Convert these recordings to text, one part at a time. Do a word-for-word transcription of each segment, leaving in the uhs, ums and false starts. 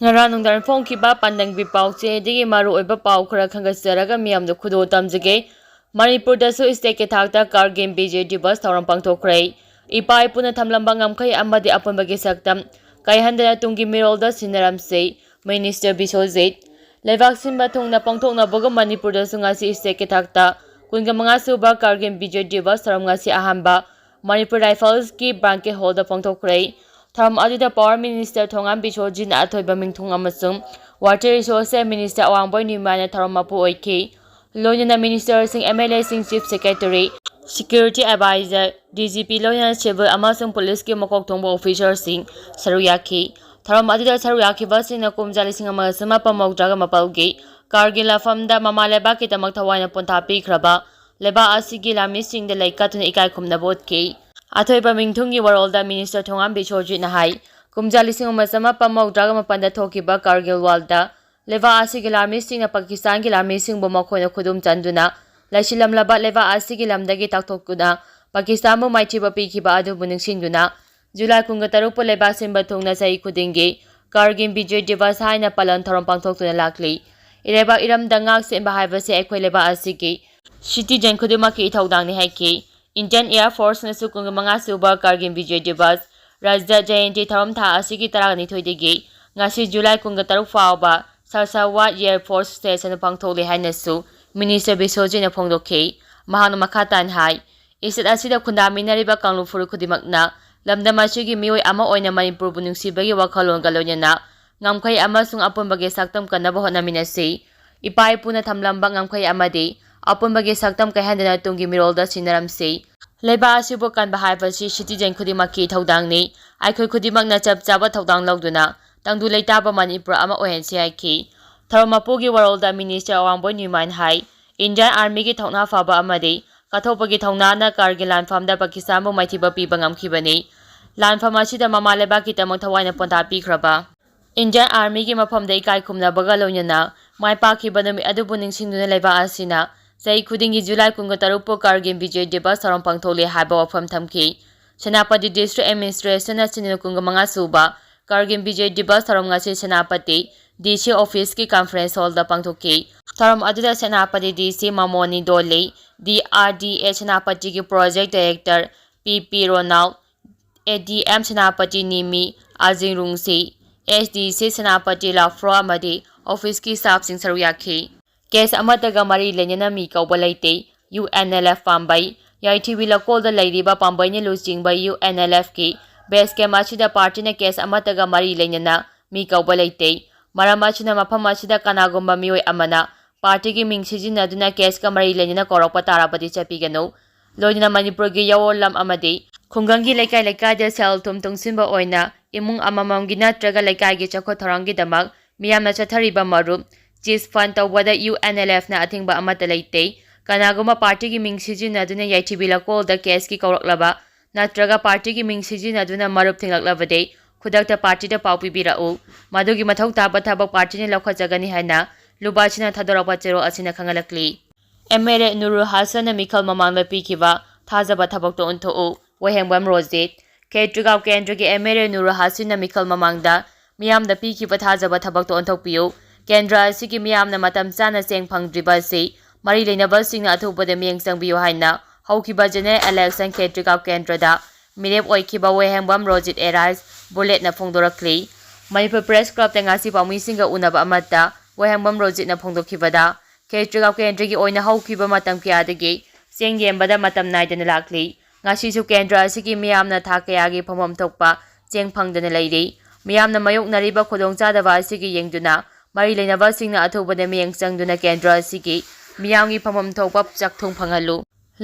ꯉꯔꯥꯡ ꯅꯨꯡꯗꯥꯡ ꯐꯣꯡꯈꯤꯕ ꯄꯥꯟꯗꯝꯒꯤ ꯄꯥꯎꯆꯦꯗꯒꯤ ꯃꯔꯨꯑꯣꯏꯕ ꯄꯥꯎ ꯈꯔ ꯈꯪꯒꯠꯆꯔꯒ ꯃꯤꯌꯥꯝꯗ ꯈꯨꯗꯣꯜ ꯇꯝꯖꯒꯦ꯫ ꯃꯅꯤꯄꯨꯔꯗꯁꯨ state ꯀꯤ ꯊꯥꯛꯇ ꯀꯥꯔꯒꯤꯜ ꯕꯤꯖꯣꯏ ꯗꯤꯕꯁ ꯊꯧꯔꯝ ꯄꯥꯡꯊꯣꯛꯈ꯭ꯔꯦ꯫ ꯏꯄꯥ ꯏꯄꯨꯅ ꯊꯝꯂꯝꯕ ꯉꯝꯈꯩ ꯑꯃꯗꯤ ꯑꯄꯨꯟꯕꯒꯤ ꯁꯛꯇꯝ ꯀꯥꯏꯍꯟꯗꯅ ꯇꯨꯡꯒꯤ ꯃꯤꯔꯣꯜꯗ ꯁꯤꯟꯅꯔꯝꯁꯤ꯫ Minister ꯕꯤꯁꯣꯖꯤꯠ꯫ ꯂꯩꯕꯥꯛ ꯁꯤꯟꯕ ꯊꯨꯡꯅ ꯄꯥꯡꯊꯣꯛꯅꯕꯒꯨꯝ ꯃꯅꯤꯄꯨꯔꯗꯁꯨ ꯉꯁꯤ state ꯀꯤ ꯊꯥꯛꯇ ꯀꯨꯟꯃꯉꯥ ꯁꯨꯕ ꯀꯥꯔꯒꯤꯜ ꯕꯤꯖꯣꯏ ꯗꯤꯕꯁ ꯊꯧꯔꯝ ꯉꯁꯤ ꯑꯍꯥꯟꯕ ꯃꯅꯤꯄꯨꯔ Rifles ꯀꯤ banquet hall ꯗ ꯄꯥꯡꯊꯣꯛꯈ꯭ꯔꯦ꯫ ꯊꯧꯔꯝ ꯑꯗꯨꯗ Power Minister ꯊꯣꯉꯥꯝ ꯕꯤꯁꯣꯖꯤꯠꯅ ꯑꯊꯣꯏꯕ ꯃꯤꯡꯊꯣꯡ ꯑꯃꯁꯨꯡ Water Resources Minister ꯑꯋꯥꯡꯕꯣꯏ ꯅꯤꯃꯥꯏꯅ ꯊꯧꯔꯝ ꯃꯄꯨ ꯑꯣꯏꯈꯤ꯫ ꯂꯣꯏꯅꯅ Minister ꯁꯤꯡ, M L A ꯁꯤꯡ, Chief Secretary, Security Advisor, D G P ꯂꯣꯏꯅꯅ civil ꯑꯃꯁꯨꯡ police ꯀꯤ ꯃꯀꯣꯛ ꯊꯣꯡꯕ officer ꯁꯤꯡ ꯁꯔꯨꯛ ꯌꯥꯈꯤ꯫ ꯊꯧꯔꯝ ꯑꯗꯨꯗ ꯁꯔꯨꯛ ꯌꯥꯈꯤꯕꯁꯤꯡꯅ ꯀꯨꯝꯖꯥ ꯂꯤꯁꯤꯡ ꯑꯃꯒ ꯆꯃꯥꯄꯟ ꯃꯧꯗ꯭ꯔꯥꯒ ꯃꯥꯄꯜꯒꯤ ꯀꯥꯔꯒꯤꯜ ꯂꯥꯟꯐꯝꯗ ꯃꯃꯥ ꯂꯩꯕꯥꯛꯀꯤꯗꯃꯛ ꯊꯋꯥꯏꯅ ꯄꯣꯟꯊꯥ ꯄꯤꯈ꯭ꯔꯕ ꯂꯩꯕꯥꯛ ꯑꯁꯤꯒꯤ ꯂꯥꯟꯃꯤꯁꯤꯡꯗ ꯂꯩ ꯀꯠꯇꯨꯅ ꯏꯀꯥꯏ ꯈꯨꯝꯅꯕ ꯎꯠꯈꯤ꯫ ꯑꯊꯣꯏꯕ ꯃꯤꯡꯊꯨꯡꯒꯤ ꯋꯥꯔꯣꯜꯗ Minister ꯊꯣꯉꯥꯝ ꯕꯤꯁꯣꯖꯤꯠꯅ ꯍꯥꯏ, ꯀꯨꯝꯖꯥ ꯂꯤꯁꯤꯡ ꯑꯃ ꯆꯃꯥꯄꯟ ꯃꯧꯗ꯭ꯔꯥꯒ ꯃꯥꯄꯟꯗ ꯊꯣꯛꯈꯤꯕ ꯀꯥꯔꯒꯤꯜ ꯋꯥꯔꯗ ꯂꯩꯕꯥꯛ ꯑꯁꯤꯒꯤ ꯂꯥꯟꯃꯤꯁꯤꯡꯅ ꯄꯥꯀꯤꯁꯇꯥꯟꯒꯤ ꯂꯥꯟꯃꯤꯁꯤꯡꯕꯨ ꯃꯈꯣꯏꯅ ꯈꯨꯗꯨꯝ ꯆꯟꯗꯨꯅ ꯂꯩꯁꯤꯜꯂꯝꯂꯕ ꯂꯩꯕꯥꯛ ꯑꯁꯤꯒꯤ ꯂꯝꯗꯒꯤ ꯇꯥꯛꯊꯣꯛꯇꯨꯅ ꯄꯥꯀꯤꯁꯇꯥꯟꯕꯨ ꯃꯥꯏꯊꯤꯕ ꯄꯤꯈꯤꯕ ꯑꯗꯨꯕꯨ ꯅꯤꯡꯁꯤꯡꯗꯨꯅ ꯖꯨꯂꯥꯏ ꯀꯨꯟꯒ ꯇꯔꯨꯛꯄꯨ ꯂꯩꯕꯥꯛ ꯁꯤꯟꯕ ꯊꯨꯡꯅ ꯆꯍꯤ ꯈꯨꯗꯤꯡꯒꯤ ꯀꯥꯔꯒꯤꯜ ꯕꯤꯖꯣꯏ ꯗꯤꯕꯁ ꯍꯥꯏꯅ ꯄꯥꯂꯟ ꯊꯧꯔꯝ ꯄꯥꯡꯊꯣꯛꯇꯨꯅ ꯂꯥꯛꯂꯤ꯫ ꯏꯔꯩꯕꯥꯛ ꯏꯔꯝꯗꯝ ꯉꯥꯛ ꯁꯦꯟꯕ ꯍꯥꯏꯕꯁꯤ ꯑꯩꯈꯣꯏ ꯂꯩꯕꯥꯛ ꯑꯁꯤꯒꯤ citizen ꯈꯨꯗꯤꯡꯃꯛꯀꯤ ꯏꯊꯧꯗꯥꯡꯅꯤ ꯍꯥꯏꯈꯤ꯫ Indian Air Force ꯅꯁꯨ ꯀꯨꯟꯃꯉꯥ ꯁꯨꯕ ꯀꯥꯔꯒꯤꯜ ꯕꯤꯖꯣꯏ ꯗꯤꯕꯁ ꯔꯥꯖ꯭ꯌ ꯖꯌꯟꯇꯤ ꯊꯧꯔꯝ ꯊꯥ ꯑꯁꯤꯒꯤ ꯇꯔꯥꯅꯤꯊꯣꯏꯗꯒꯤ ꯉꯁꯤ ꯖꯨꯂꯥꯏ ꯀꯨꯟꯒ ꯇꯔꯨꯛ ꯐꯥꯎꯕ ꯁꯥꯁꯥꯋꯥꯠ Air Force Station ꯗ ꯄꯥꯡꯊꯣꯛꯂꯤ ꯍꯥꯏꯅꯁꯨ Minister ꯕꯤꯁꯣꯖꯤꯠꯅ ꯐꯣꯡꯗꯣꯛꯈꯤ꯫ ꯃꯍꯥꯛꯅ ꯃꯈꯥ ꯇꯥꯅ ꯍꯥꯏ, state ꯑꯁꯤꯗ ꯈꯨꯟꯗꯥꯃꯤꯟꯅꯔꯤꯕ ꯀꯥꯡꯂꯨꯞ ꯐꯨꯔꯨꯞ ꯈꯨꯗꯤꯡꯃꯛꯅ ꯂꯝꯗꯝ ꯑꯁꯤꯒꯤ ꯃꯤꯑꯣꯏ ꯑꯃ ꯑꯣꯏꯅ ꯃꯅꯤꯄꯨꯔꯕꯨ ꯅꯨꯡꯁꯤꯕꯒꯤ ꯋꯥꯈꯜꯂꯣꯟꯒ ꯂꯣꯏꯅꯅ ꯉꯝꯈꯩ ꯑꯃꯁꯨꯡ ꯑꯄꯨꯟꯕꯒꯤ ꯁꯛꯇꯝ ꯀꯟꯅꯕ ꯍꯣꯠꯅꯃꯤꯟꯅꯁꯤ꯫ ꯏꯄꯥ ꯏꯄꯨꯅ ꯊꯝꯂꯝꯕ ꯉꯝꯈꯩ ꯑꯃꯗꯤ ꯑꯄꯨꯟꯕꯒꯤ ꯁꯛꯇꯝ ꯀꯥꯏꯍꯟꯗꯅ ꯇꯨꯡꯒꯤ ꯃꯤꯔꯣꯜꯗ ꯁꯤꯟꯅꯔꯝꯁꯤ꯫ ꯂꯩꯕꯥꯛ ꯑꯁꯤꯕꯨ ꯀꯟꯕ ꯍꯥꯏꯕꯁꯤ citizen ꯈꯨꯗꯤꯡꯃꯛꯀꯤ ꯏꯊꯧꯗꯥꯡꯅꯤ꯫ ꯑꯩꯈꯣꯏ ꯈꯨꯗꯤꯡꯃꯛꯅ ꯆꯞ ꯆꯥꯕ ꯊꯧꯗꯥꯡ ꯂꯧꯗꯨꯅ ꯇꯪꯗꯨ ꯂꯩꯇꯥꯕ ꯃꯅꯤꯄꯨꯔ ꯑꯃ ꯑꯣꯏꯍꯟꯁꯤ ꯍꯥꯏꯈꯤ꯫ ꯊꯧꯔꯝ ꯃꯄꯨꯒꯤ ꯋꯥꯔꯣꯜꯗ Minister ꯑꯋꯥꯡꯕꯣꯏ ꯅ꯭ꯌꯨꯃꯥꯟ ꯍꯥꯏ, Indian Army ꯒꯤ ꯊꯧꯅꯥ ꯐꯕ ꯑꯃꯗꯤ ꯀꯠꯊꯣꯛꯄꯒꯤ ꯊꯧꯅꯥꯅ ꯀꯥꯔꯒꯤꯜ ꯂꯥꯟꯐꯝꯗ ꯄꯥꯀꯤꯁꯇꯥꯟꯕꯨ ꯃꯥꯏꯊꯤꯕ ꯄꯤꯕ ꯉꯝꯈꯤꯕꯅꯤ꯫ ꯂꯥꯟꯐꯝ ꯑꯁꯤꯗ ꯃꯃꯥ ꯂꯩꯕꯥꯛꯀꯤꯗꯃꯛ ꯊꯋꯥꯏꯅ ꯄꯣꯟꯊꯥ ꯄꯤꯈ꯭ꯔꯕ Indian Army ꯒꯤ ꯃꯐꯝꯗ ꯏꯀꯥꯏ ꯈꯨꯝꯅꯕꯒ ꯂꯣꯏꯅꯅ ꯃꯥꯏ ꯄꯥꯛꯈꯤꯕ ꯅꯨꯃꯤꯠ ꯑꯗꯨꯕꯨ ꯅꯤꯡꯁꯤꯡꯗꯨꯅ ꯂꯩꯕꯥꯛ ꯑꯁꯤꯅ ꯆꯍꯤ ꯈꯨꯗꯤꯡꯒꯤ ꯖꯨꯂꯥꯏ ꯀꯨꯟꯒ ꯇꯔꯨꯛꯄꯨ ꯀꯥꯔꯒꯤꯜ ꯕꯤꯖꯣꯏ ꯗꯤꯕꯁ ꯊꯧꯔꯝ ꯄꯥꯡꯊꯣꯛꯂꯤ ꯍꯥꯏꯕ ꯋꯥꯐꯝ ꯊꯝꯈꯤ꯫ ꯁꯦꯅꯥꯄꯇꯤ District Administration ꯅ ꯁꯤꯟꯗꯨꯅ ꯀꯨꯟꯃꯉꯥ ꯁꯨꯕ ꯀꯥꯔꯒꯤꯜ ꯕꯤꯖꯣꯏ ꯗꯤꯕꯁ ꯊꯧꯔꯝ ꯉꯁꯤ ꯁꯦꯅꯥꯄꯇꯤ ꯗꯤ ꯁꯤ ꯑꯣꯐꯤꯁꯀꯤ ꯀꯟꯐꯔꯦꯟꯁ ꯍꯣꯜꯗ ꯄꯥꯡꯊꯣꯛꯈꯤ꯫ ꯊꯧꯔꯝ ꯑꯗꯨꯗ Senapati D C Mamoni Doley, D R D A ꯁꯦꯅꯥꯄꯇꯤꯒꯤ project director P P Ronal, A D M Senapati Nimi Ajing Rungsi, S D C Senapati ꯂꯥꯐ꯭ꯔꯣ ꯑꯃꯗꯤ ꯑꯣꯐꯤꯁꯀꯤ ꯁ꯭ꯇꯥꯐꯁꯤꯡ ꯁꯔꯨꯛ ꯌꯥꯈꯤ꯫ ꯀꯦꯁ ꯑꯃꯠꯇꯒ ꯃꯔꯤ ꯂꯩꯅꯅ ꯃꯤ ꯀꯧꯕ ꯂꯩꯇꯦ꯫ ꯌꯨ ꯑꯦꯟ ꯑꯦꯜ ꯑꯦꯐ ꯄꯥꯝꯕꯩ꯫ ꯌꯥꯏꯊꯤꯕꯤ ꯂꯀꯣꯜꯗ ꯂꯩꯔꯤꯕ ꯄꯥꯝꯕꯩꯅ ꯂꯨꯆꯤꯡꯕ ꯌꯨ ꯑꯦꯟ ꯑꯦꯜ ꯑꯦꯐꯀꯤ ꯕꯦꯁ ꯀꯦꯝꯞ ꯑꯁꯤꯗ ꯄꯥꯔꯇꯤꯅ ꯀꯦꯁ ꯑꯃꯠꯇꯒ ꯃꯔꯤ ꯂꯩꯅꯅ ꯃꯤ ꯀꯧꯕ ꯂꯩꯇꯦ꯫ ꯃꯔꯝ ꯑꯁꯤꯅ ꯃꯐꯝ ꯑꯁꯤꯗ ꯀꯅꯥꯒꯨꯝꯕ ꯃꯤꯑꯣꯏ ꯑꯃꯅ ꯄꯥꯔꯇꯤꯒꯤ ꯃꯤꯡ ꯁꯤꯖꯤꯟꯅꯗꯨꯅ ꯀꯦꯁꯀ ꯃꯔꯤ ꯂꯩꯅꯅ ꯀꯧꯔꯛꯄ ꯇꯥꯔꯕꯗꯤ ꯆꯠꯄꯤꯒꯅꯨ꯫ ꯂꯣꯏꯅꯅ ꯃꯅꯤꯄꯨꯔꯒꯤ ꯌꯑꯣꯜꯂꯝ ꯑꯃꯗꯤ ꯈꯨꯡꯒꯪꯒꯤ ꯂꯩꯀꯥꯏ ꯂꯩꯀꯥꯏꯗ ꯁꯦꯜ ꯊꯨꯝ ꯇꯨꯡꯁꯤꯟꯕ ꯑꯣꯏꯅ ꯏꯃꯨꯡ ꯑꯃꯃꯝꯒꯤ ꯅꯠꯇ꯭ꯔꯒ ꯂꯩꯀꯥꯏꯒꯤ ꯆꯥꯎꯈꯠ ꯊꯧꯔꯥꯡꯒꯤꯗꯃꯛ ꯃꯤꯌꯥꯝꯅ ꯆꯠꯊꯔꯤꯕ ꯃꯔꯨꯞ, ꯆꯤꯠ ꯐꯟ ꯇꯧꯕꯗ ꯌꯨ ꯑꯦꯟ ꯑꯦꯜ ꯑꯦꯐꯅ ꯑꯊꯤꯡꯕ ꯑꯃꯠꯇ ꯂꯩꯇꯦ꯫ ꯀꯅꯥꯒꯨꯝꯕ ꯄꯥꯔꯇꯤꯒꯤ ꯃꯤꯡ ꯁꯤꯖꯤꯟꯅꯗꯨꯅ ꯌꯥꯏꯊꯤꯕꯤ ꯂꯀꯣꯜꯗ ꯀꯦꯁꯀꯤ ꯀꯧꯔꯛꯂꯕ ꯅꯠꯇ꯭ꯔꯒ ꯄꯥꯔꯇꯤꯒꯤ ꯃꯤꯡ ꯁꯤꯖꯤꯟꯅꯗꯨꯅ ꯃꯔꯨꯞ ꯊꯤꯡꯂꯛꯂꯕꯗꯤ ꯈꯨꯗꯛꯇ ꯄꯥꯔꯇꯤꯗ ꯄꯥꯎ ꯄꯤꯕꯤꯔꯛꯎ꯫ ꯃꯗꯨꯒꯤ ꯃꯊꯧ ꯇꯥꯕ ꯊꯕꯛ ꯄꯥꯔꯇꯤꯅ ꯂꯧꯈꯠꯆꯒꯅꯤ ꯍꯥꯏꯅ ꯂꯨꯕꯥꯁꯤꯅ ꯊꯥꯗꯣꯔꯛꯄ ꯆꯦꯔꯣꯜ ꯑꯁꯤꯅ ꯈꯪꯍꯜꯂꯛꯂꯤ꯫ ꯑꯦꯝ ꯑꯦꯜ ꯑꯦ ꯅꯨꯔꯨꯜ ꯍꯥꯁꯟꯅ ꯃꯤꯈꯜ ꯃꯃꯥꯡꯗ ꯄꯤꯈꯤꯕ ꯊꯥꯖꯕ ꯊꯕꯛꯇ ꯑꯣꯟꯊꯣꯛꯎ꯫ ꯋꯥꯍꯦꯡꯕꯝ ꯔꯣꯖꯤꯠ꯫ ꯈꯦꯇ꯭ꯔꯤꯒꯥꯎ ꯀꯦꯟꯗ꯭ꯔꯒꯤ ꯑꯦꯝ ꯑꯦꯜ ꯑꯦ ꯅꯨꯔꯨꯜ ꯍꯥꯁꯟꯅ ꯃꯤꯈꯜ ꯃꯃꯥꯡꯗ ꯃꯤꯌꯥꯝꯗ ꯄꯤꯈꯤꯕ ꯊꯥꯖꯕ ꯊꯕꯛꯇ ꯑꯣꯟꯊꯣꯛꯄꯤꯌꯨ꯫ ꯀꯦꯟꯗ꯭ꯔ ꯑꯁꯤꯒꯤ ꯃꯤꯌꯥꯝꯅ ꯃꯇꯝ ꯆꯥꯅ ꯆꯦꯡ ꯐꯪꯗ꯭ꯔꯤꯕ ꯑꯁꯤ ꯃꯔꯤ ꯂꯩꯅꯕꯁꯤꯡꯅ ꯑꯊꯨꯕꯗ ꯃꯤꯠꯌꯦꯡ ꯆꯪꯕꯤꯌꯨ ꯍꯥꯏꯅ ꯍꯧꯈꯤꯕ ꯖꯦꯅꯔꯦꯜ ꯏꯂꯦꯛꯁꯟ ꯈꯦꯇ꯭ꯔꯤꯒꯥꯎ ꯀꯦꯟꯗ꯭ꯔꯗ ꯃꯤꯔꯦꯞ ꯑꯣꯏꯈꯤꯕ ꯋꯥꯍꯦꯡꯕꯝ ꯔꯣꯖꯤꯠ ꯑꯦꯔꯥꯏꯁ ꯕꯨꯂꯦꯠꯅ ꯐꯣꯡꯗꯣꯔꯛꯂꯤ꯫ ꯃꯅꯤꯄꯨꯔ ꯄ꯭ꯔꯦꯁ ꯀ꯭ꯂꯕꯇ ꯉꯁꯤ ꯄꯥꯎꯃꯤꯁꯤꯡꯒ ꯎꯅꯕ ꯑꯃꯠꯇ ꯋꯥꯍꯦꯡꯕꯝ ꯔꯣꯖꯤꯠꯅ ꯐꯣꯡꯗꯣꯛꯈꯤꯕꯗ, ꯈꯦꯇ꯭ꯔꯤꯒꯥꯎ ꯀꯦꯟꯗ꯭ꯔꯒꯤ ꯑꯣꯏꯅ ꯍꯧꯈꯤꯕ ꯃꯇꯝ ꯀꯌꯥꯗꯒꯤ ꯆꯦꯡ ꯌꯦꯟꯕꯗ ꯃꯇꯝ ꯅꯥꯏꯗꯅ ꯂꯥꯛꯂꯤ꯫ ꯉꯁꯤꯁꯨ ꯀꯦꯟꯗ꯭ꯔ ꯑꯁꯤꯒꯤ ꯃꯤꯌꯥꯝꯅ ꯊꯥ ꯀꯌꯥꯒꯤ ꯐꯪꯐꯝ ꯊꯣꯛꯄ ꯆꯦꯡ ꯐꯪꯗꯅ ꯂꯩꯔꯤ꯫ ꯃꯤꯌꯥꯝꯅ ꯃꯥꯌꯣꯛꯅꯔꯤꯕ ꯈꯨꯗꯣꯡꯆꯥꯗꯕ ꯑꯁꯤꯒꯤ ꯌꯦꯡꯗꯨꯅ ꯃꯔꯤ ꯂꯩꯅꯕꯁꯤꯡꯅ ꯑꯊꯨꯕꯗ ꯃꯤꯠꯌꯦꯡ ꯆꯪꯗꯨꯅ ꯀꯦꯟꯗ꯭ꯔ ꯑꯁꯤꯒꯤ ꯃꯤꯌꯥꯝꯒꯤ ꯐꯪꯐꯝ ꯊꯣꯛꯄ ꯆꯥꯛꯊꯨꯡ ꯐꯪꯍꯜꯂꯨ꯫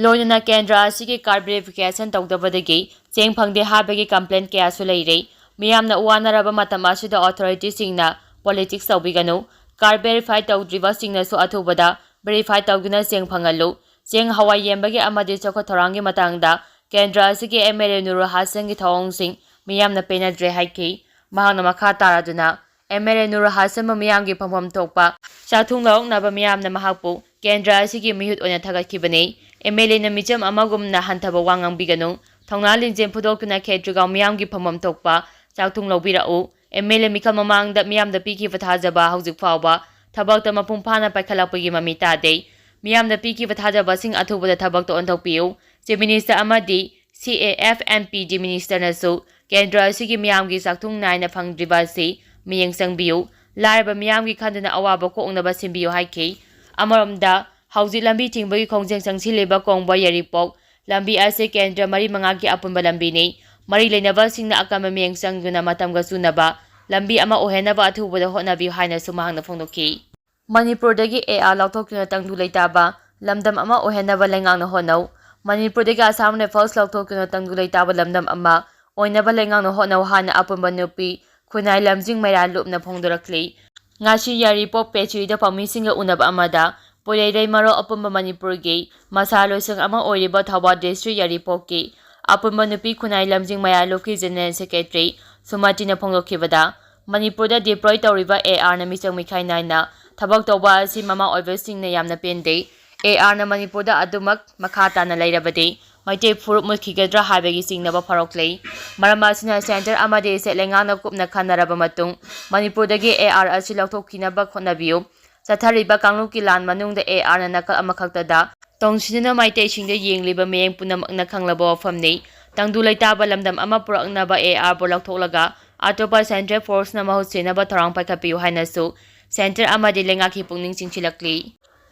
ꯂꯣꯏꯅꯅ ꯀꯦꯟꯗ꯭ꯔ ꯑꯁꯤꯒꯤ ꯀꯥꯔꯗ ꯚꯦꯔꯤꯐꯤꯀꯦꯁꯟ ꯇꯧꯗꯕꯗꯒꯤ ꯆꯦꯡ ꯐꯪꯗꯦ ꯍꯥꯏꯕꯒꯤ ꯀꯝꯄ꯭ꯂꯦꯟ ꯀꯌꯥꯁꯨ ꯂꯩꯔꯦ꯫ ꯃꯤꯌꯥꯝꯅ ꯋꯥꯅꯔꯕ ꯃꯇꯝ ꯑꯁꯤꯗ ꯑꯣꯊꯣꯔꯤꯇꯤꯁꯤꯡꯅ ꯄꯣꯂꯤꯇꯤꯛꯁ ꯇꯧꯕꯤꯒꯅꯨ꯫ ꯀꯥꯔꯗ ꯚꯦꯔꯤꯐꯥꯏ ꯇꯧꯗ꯭ꯔꯤꯕꯁꯤꯡꯅꯁꯨ ꯑꯊꯨꯕꯗ ꯚꯦꯔꯤꯐꯥꯏ ꯇꯧꯗꯨꯅ ꯆꯦꯡ ꯐꯪꯍꯜꯂꯨ꯫ ꯆꯦꯡ ꯍꯋꯥꯏ ꯌꯦꯟꯕꯒꯤ ꯑꯃꯗꯤ ꯆꯥꯎꯈꯠ ꯊꯧꯔꯥꯡꯒꯤ ꯃꯇꯥꯡꯗ ꯀꯦꯟꯗ꯭ꯔ ꯑꯁꯤꯒꯤ ꯑꯦꯝ ꯑꯦꯜ ꯑꯦ ꯅꯨꯔꯨꯜ ꯍꯥꯁꯟꯒꯤ ꯊꯧꯑꯣꯡꯁꯤꯡ ꯃꯤꯌꯥꯝꯅ ꯄꯦꯟꯅꯗ꯭ꯔꯦ ꯍꯥꯏꯈꯤ꯫ ꯃꯍꯥꯛꯅ ꯃꯈꯥ ꯇꯥꯔꯗꯨꯅ, ꯑꯦꯝ ꯑꯦꯜ ꯑꯦ ꯅꯨꯔꯨꯜ ꯍꯥꯁꯟꯕꯨ ꯃꯤꯌꯥꯝꯒꯤ ꯐꯪꯐꯝ ꯊꯣꯛꯄ ꯆꯥꯛꯊꯨꯡ ꯂꯧꯔꯛꯅꯕ ꯃꯤꯌꯥꯝꯅ ꯃꯍꯥꯛꯄꯨ ꯀꯦꯟꯗ꯭ꯔ ꯑꯁꯤꯒꯤ ꯃꯤꯍꯨꯠ ꯑꯣꯏꯅ ꯊꯥꯒꯠꯈꯤꯕꯅꯤ꯫ ꯑꯦꯝ ꯑꯦꯜ ꯑꯦꯅ ꯃꯤꯆꯝ ꯑꯃꯒꯨꯝꯅ ꯍꯟꯊꯕ ꯋꯥ ꯉꯥꯡꯕꯤꯒꯅꯨ꯫ ꯊꯧꯅꯥ ꯂꯤꯡꯖꯦꯜ ꯐꯨꯗꯣꯛꯇꯨꯅ ꯈꯦꯇ꯭ꯔꯤꯒꯥꯎ ꯃꯤꯌꯥꯝꯒꯤ ꯐꯪꯐꯝ ꯊꯣꯛꯄ ꯆꯥꯛꯊꯨꯡ ꯂꯧꯕꯤꯔꯛꯎ꯫ ꯑꯦꯝ ꯑꯦꯜ ꯑꯦ ꯃꯤꯈꯜ ꯃꯃꯥꯡꯗ ꯃꯤꯌꯥꯝꯗ ꯄꯤꯈꯤꯕ ꯊꯥꯖꯕ ꯍꯧꯖꯤꯛ ꯐꯥꯎꯕ ꯊꯕꯛꯇ ꯃꯄꯨꯡ ꯐꯥꯅ ꯄꯥꯏꯈꯠꯂꯛꯄꯒꯤ ꯃꯃꯤ ꯇꯥꯗꯦ꯫ ꯃꯤꯌꯥꯝꯗ ꯄꯤꯈꯤꯕ ꯊꯥꯖꯕꯁꯤꯡ ꯑꯊꯨꯕꯗ ꯊꯕꯛꯇ ꯑꯣꯟꯊꯣꯛꯄꯤꯌꯨ꯫ ꯆꯤꯐ ꯃꯤꯅꯤꯁꯇꯔ ꯑꯃꯗꯤ ꯁꯤ ꯑꯦ ꯑꯦꯐ ꯑꯦꯟ ꯄꯤ ꯗꯤ ꯃꯤꯅꯤꯁꯇꯔꯅꯁꯨ ꯀꯦꯟꯗ꯭ꯔ ꯑꯁꯤꯒꯤ ꯃꯤꯌꯥꯝꯒꯤ ꯆꯥꯛꯊꯨꯡ ꯅꯥꯏꯅ ꯐꯪꯗ꯭ꯔꯤꯕ ꯑꯁꯤ ꯃꯤꯠꯌꯦꯡ ꯆꯪꯕꯤꯌꯨ꯫ ꯂꯥꯏꯔꯕ ꯃꯤꯌꯥꯝꯒꯤ ꯈꯟꯗꯨꯅ ꯑꯋꯥꯕ ꯀꯣꯛꯅꯕ ꯁꯤꯟꯕꯤꯌꯨ ꯍꯥꯏꯈꯤ꯫ ꯑꯃꯔꯣꯝꯗ, ꯍꯧꯖꯤꯛ ꯂꯝꯕꯤ ꯊꯤꯡꯕꯒꯤ ꯈꯣꯡꯖꯦꯜ ꯆꯪꯁꯤꯜꯂꯤꯕ ꯀꯣꯡꯕ ꯌꯥꯏꯔꯤꯄꯣꯛ ꯂꯝꯕꯤ ꯑꯁꯤ ꯀꯦꯟꯗ꯭ꯔ ꯃꯔꯤ ꯃꯉꯥꯒꯤ ꯑꯄꯨꯟꯕ ꯂꯝꯕꯤꯅꯤ꯫ ꯃꯔꯤ ꯂꯩꯅꯕꯁꯤꯡꯅ ꯑꯀꯟꯕ ꯃꯤꯠꯌꯦꯡ ꯆꯪꯗꯨꯅ ꯃꯇꯝꯒ ꯆꯨꯅꯕ ꯂꯝꯕꯤ ꯑꯃ ꯑꯣꯏꯍꯟꯅꯕ ꯑꯊꯨꯕꯗ ꯍꯣꯠꯅꯕꯤꯌꯨ ꯍꯥꯏꯅꯁꯨ ꯃꯍꯥꯛꯅ ꯐꯣꯡꯗꯣꯛꯈꯤ꯫ ꯃꯅꯤꯄꯨꯔꯗꯒꯤ ꯑꯦ ꯑꯥꯔ ꯂꯧꯊꯣꯛꯇꯨꯅ ꯇꯪꯗꯨ ꯂꯩꯇꯥꯕ ꯂꯝꯗꯝ ꯑꯃ ꯑꯣꯏꯍꯟꯅꯕ ꯂꯩꯉꯥꯛꯅ ꯍꯣꯠꯅꯧ꯫ ꯃꯅꯤꯄꯨꯔꯗꯒꯤ ꯑꯁꯥꯝ ꯔꯥꯏꯐꯜꯁ ꯂꯧꯊꯣꯛꯇꯨꯅ ꯇꯪꯗꯨ ꯂꯩꯇꯥꯕ ꯂꯝꯗꯝ ꯑꯃ ꯑꯣꯏꯅꯕ ꯂꯩꯉꯥꯛꯅ ꯍꯣꯠꯅꯧ ꯍꯥꯏꯅ ꯑꯄꯨꯟꯕ ꯅꯨꯄꯤ ꯈꯨꯟꯅꯥꯏ ꯂꯝꯖꯤꯡ ꯃꯩꯔꯥ ꯂꯨꯞꯅ ꯐꯣꯡꯗꯣꯔꯛꯂꯤ꯫ ꯉꯁꯤ ꯌꯥꯏꯔꯤꯄꯣꯛ ꯄꯦꯆꯨꯔꯤꯗ ꯄꯥꯎꯃꯤꯁꯤꯡꯒ ꯎꯅꯕ ꯑꯃꯗ ꯄꯣꯏꯔꯩꯔꯩ ꯃꯔꯣ ꯑꯄꯨꯟꯕ ꯃꯅꯤꯄꯨꯔꯒꯤ ꯃꯁꯥ ꯂꯣꯏꯁꯪ ꯑꯃ ꯑꯣꯏꯔꯤꯕ ꯊꯧꯕꯥꯜ ꯗꯤꯁꯇ꯭ꯔꯤꯛ ꯌꯥꯏꯔꯤꯄꯣꯛꯀꯤ ꯑꯄꯨꯟꯕ ꯅꯨꯄꯤ ꯈꯨꯟꯅꯥꯏ ꯂꯝꯖꯤꯡ ꯃꯌꯥꯂꯣꯛꯀꯤ ꯖꯦꯅꯦꯔꯦꯜ ꯁꯦꯀ꯭ꯔꯦꯇꯔꯤ ꯁꯨꯃꯇꯤꯅ ꯐꯣꯡꯗꯣꯛꯈꯤꯕꯗ, ꯃꯅꯤꯄꯨꯔꯗ ꯗꯤꯄ꯭ꯂꯣꯏ ꯇꯧꯔꯤꯕ ꯑꯦ ꯑꯥꯔꯅ ꯃꯤꯆꯪ ꯃꯤꯈꯥꯏ ꯅꯥꯏꯅ ꯊꯕꯛ ꯇꯧꯕ ꯑꯁꯤ ꯃꯃꯥ ꯑꯣꯏꯕꯁꯤꯡꯅ ꯌꯥꯝꯅ ꯄꯦꯟꯗꯦ꯫ ꯑꯦ ꯑꯥꯔꯅ ꯃꯅꯤꯄꯨꯔꯗ ꯑꯗꯨꯃꯛ ꯃꯈꯥ ꯇꯥꯅ ꯂꯩꯔꯕꯗꯤ ꯃꯩꯇꯩ ꯐꯨꯔꯨꯞ ꯃꯨꯠꯈꯤꯒꯗ꯭ꯔꯥ ꯍꯥꯏꯕꯒꯤ ꯆꯤꯡꯅꯕ ꯐꯥꯎꯔꯛꯂꯤ꯫ ꯃꯔꯝ ꯑꯁꯤꯅ ꯁꯦꯟꯇꯔ ꯑꯃꯗꯤ ꯁ꯭ꯇꯦꯠ ꯂꯩꯉꯥꯛꯅ ꯀꯨꯞꯅ ꯈꯟꯅꯔꯕ ꯃꯇꯨꯡ ꯃꯅꯤꯄꯨꯔꯗꯒꯤ ꯑꯦ ꯑꯥꯔ ꯑꯁꯤ ꯂꯧꯊꯣꯛꯈꯤꯅꯕ ꯍꯣꯠꯅꯕꯤꯌꯨ꯫ ꯆꯠꯊꯔꯤꯕ ꯀꯥꯡꯂꯨꯞꯀꯤ ꯂꯥꯟ ꯃꯅꯨꯡꯗ ꯑꯦ ꯑꯥꯔꯅ ꯅꯥꯀꯜ ꯑꯃꯈꯛꯇꯗ ꯇꯣꯡꯁꯤꯟꯗꯨꯅ ꯃꯩꯇꯩꯁꯤꯡꯗ ꯌꯦꯡꯂꯤꯕ ꯃꯤꯠꯌꯦꯡ ꯄꯨꯝꯅꯃꯛꯅ ꯈꯪꯂꯕ ꯋꯥꯐꯝꯅꯤ꯫ ꯇꯪꯗꯨ ꯂꯩꯇꯥꯕ ꯂꯝꯗꯝ ꯑꯃ ꯄꯨꯔꯛꯅꯕ ꯑꯦ ꯑꯥꯔꯕꯨ ꯂꯧꯊꯣꯛꯂꯒ ꯑꯇꯣꯞꯄ ꯁꯦꯟꯇ꯭ꯔꯦꯜ ꯐꯣꯔꯁꯅ ꯃꯍꯨꯠ ꯁꯤꯟꯅꯕ ꯊꯧꯔꯥꯡ ꯄꯥꯏꯈꯠꯄꯤꯌꯨ ꯍꯥꯏꯅꯁꯨ ꯁꯦꯟꯇꯔ ꯑꯃꯗꯤ ꯂꯩꯉꯥꯛꯀꯤ ꯄꯨꯛꯅꯤꯡ ꯆꯤꯡꯁꯤꯜꯂꯛꯂꯤ꯫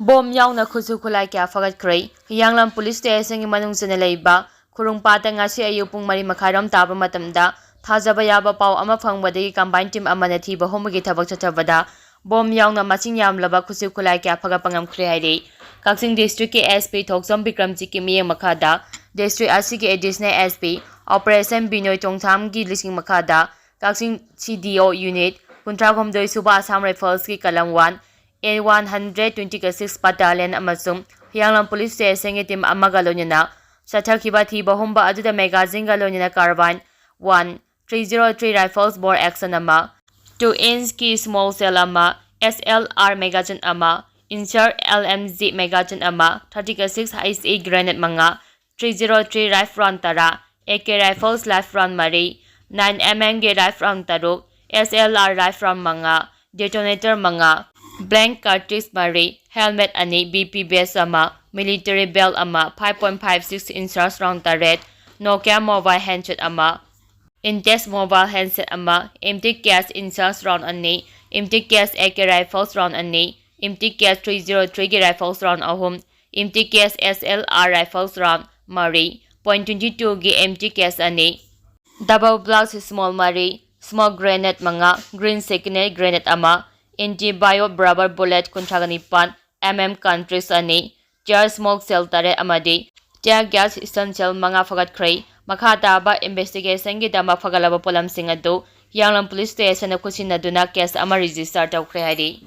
ꯕꯣꯝ ꯌꯥꯎꯅ ꯈꯨꯠꯁꯨ ꯈꯨꯠꯂꯥꯏ ꯀꯌꯥ ꯐꯒꯠꯈ꯭ꯔꯦ꯫ ꯍꯤꯌꯥꯡꯂꯝ ꯄꯨꯂꯤꯁ ꯁ꯭ꯇꯦꯁꯟꯒꯤ ꯃꯅꯨꯡ ꯆꯟꯅ ꯂꯩꯕ ꯈꯨꯔꯨꯡꯄꯥꯠꯇ ꯉꯁꯤ ꯑꯌꯨꯛ ꯄꯨꯡ ꯃꯔꯤ ꯃꯈꯥꯏꯔꯣꯝ ꯇꯥꯕ ꯃꯇꯝꯗ ꯊꯥꯖꯕ ꯌꯥꯕ ꯄꯥꯎ ꯑꯃ ꯐꯪꯕꯗꯒꯤ ꯀꯝꯕꯥꯏꯟ ꯇꯤꯝ ꯑꯃꯅ ꯊꯤꯕ ꯍꯨꯝꯕꯒꯤ ꯊꯕꯛ ꯆꯠꯊꯕꯗ ꯕꯣꯝ ꯌꯥꯎꯅ ꯃꯁꯤꯡ ꯌꯥꯝꯂꯕ ꯈꯨꯠꯁꯨ ꯈꯨꯠꯂꯥꯏ ꯀꯌꯥ ꯐꯒꯠꯄ ꯉꯝꯈ꯭ꯔꯦ ꯍꯥꯏꯔꯤ꯫ ꯀꯛꯆꯤꯡ ꯗꯤꯁꯇ꯭ꯔꯤꯛꯀꯤ ꯑꯦꯁ ꯄꯤ ꯊꯣꯛꯆꯣꯝ ꯕꯤꯀ꯭ꯔꯝꯖꯤꯠꯀꯤ ꯃꯤꯠꯌꯦꯡ ꯃꯈꯥꯗ ꯗꯤꯁꯇ꯭ꯔꯤꯛ ꯑꯁꯤꯒꯤ ꯑꯦꯗꯤꯁꯅꯦꯜ ꯑꯦꯁ ꯄꯤ ꯑꯣꯄꯔꯦꯁꯟ ꯕꯤꯅꯣꯏ ꯇꯣꯡꯊꯥꯝꯒꯤ ꯂꯨꯆꯤꯡ ꯃꯈꯥꯗ ꯀꯛꯆꯤꯡ ꯁꯤ ꯗꯤ ꯑꯣ ꯌꯨꯅꯤꯠ ꯀꯨꯟꯊ꯭ꯔꯥ ꯍꯨꯝꯗꯣꯏ ꯁꯨꯕ ꯑꯁꯥꯝ ꯔꯥꯏꯐꯜꯁꯀꯤ ꯀꯂꯝ ꯋꯥꯟ ꯑꯦ one hundred twenty six battalion ꯑꯃꯁꯨꯡ ꯍꯤꯌꯥꯡꯂꯝ ꯄꯨꯂꯤꯁ ꯁ꯭ꯇꯦꯁꯟꯒꯤ ꯇꯤꯝ ꯑꯃꯒ ꯂꯣꯏꯅꯅ ꯆꯠꯊꯈꯤꯕ ꯊꯤꯕ ꯍꯨꯝꯕ ꯑꯗꯨꯗ ꯃꯦꯒꯥꯖꯤꯟꯒ ꯂꯣꯏꯅꯅ carbine one three zero three rifles bore action ꯑꯃ, ꯇꯨ ꯏꯟꯆꯀꯤ ꯁ꯭ꯃꯣꯜ ꯁꯦꯜ ꯑꯃ, ꯑꯦꯁ ꯑꯦꯜ ꯑꯥꯔ ꯃꯦꯒꯥꯖꯤꯟ ꯑꯃ, INSAS L M G magazine ꯑꯃ, thirty six H E grenade ꯃꯉꯥ, three zero three rifle round ꯇꯔꯥ, A K rifles live round ꯃꯔꯤ, nine M M ꯒꯤ rifle round ꯇꯔꯨꯛ, S L R rifle round ꯃꯉꯥ, detonator ꯃꯉꯥ, blank cartridge ꯃꯔꯤ, helmet ꯑꯅꯤ, B P vest ꯑꯃ, military belt ꯑꯃ, five point five six inches round ꯇꯔꯦꯠ, Nokia mobile handset ꯑꯃ, Intex mobile handset ꯑꯃ, empty case inches round ꯑꯅꯤ, empty case A K rifles round ꯑꯅꯤ, empty case three zero three ꯒꯤ rifles round ꯑꯍꯨꯝ, empty case S L R rifles round ꯃꯔꯤ, point twenty two ꯒꯤ empty case ꯑꯅꯤ, double blast small ꯃꯔꯤ, smoke grenade ꯃꯉꯥ, green signal grenade ꯑꯃ, anti bio rubber bullet ꯀꯨꯟꯊ꯭ꯔꯥꯒ ꯅꯤꯄꯥꯟ, M M cartridge ꯑꯅꯤ, tear smoke shell ꯇꯔꯦꯠ ꯑꯃꯗꯤ tear gas stun shell ꯃꯉꯥ ꯐꯒꯠꯈ꯭ꯔꯦ꯫ ꯃꯈꯥ ꯇꯥꯕ investigationꯒꯤꯗꯃꯛ ꯐꯒꯠꯂꯕ ꯄꯣꯠꯂꯝꯁꯤꯡ ꯑꯗꯨ ꯍꯤꯌꯥꯡꯂꯝ police stationꯗ ꯈꯨꯠꯁꯤꯟꯅꯗꯨꯅ case ꯑꯃ register ꯇꯧꯈ꯭ꯔꯦ ꯍꯥꯏꯔꯤ꯫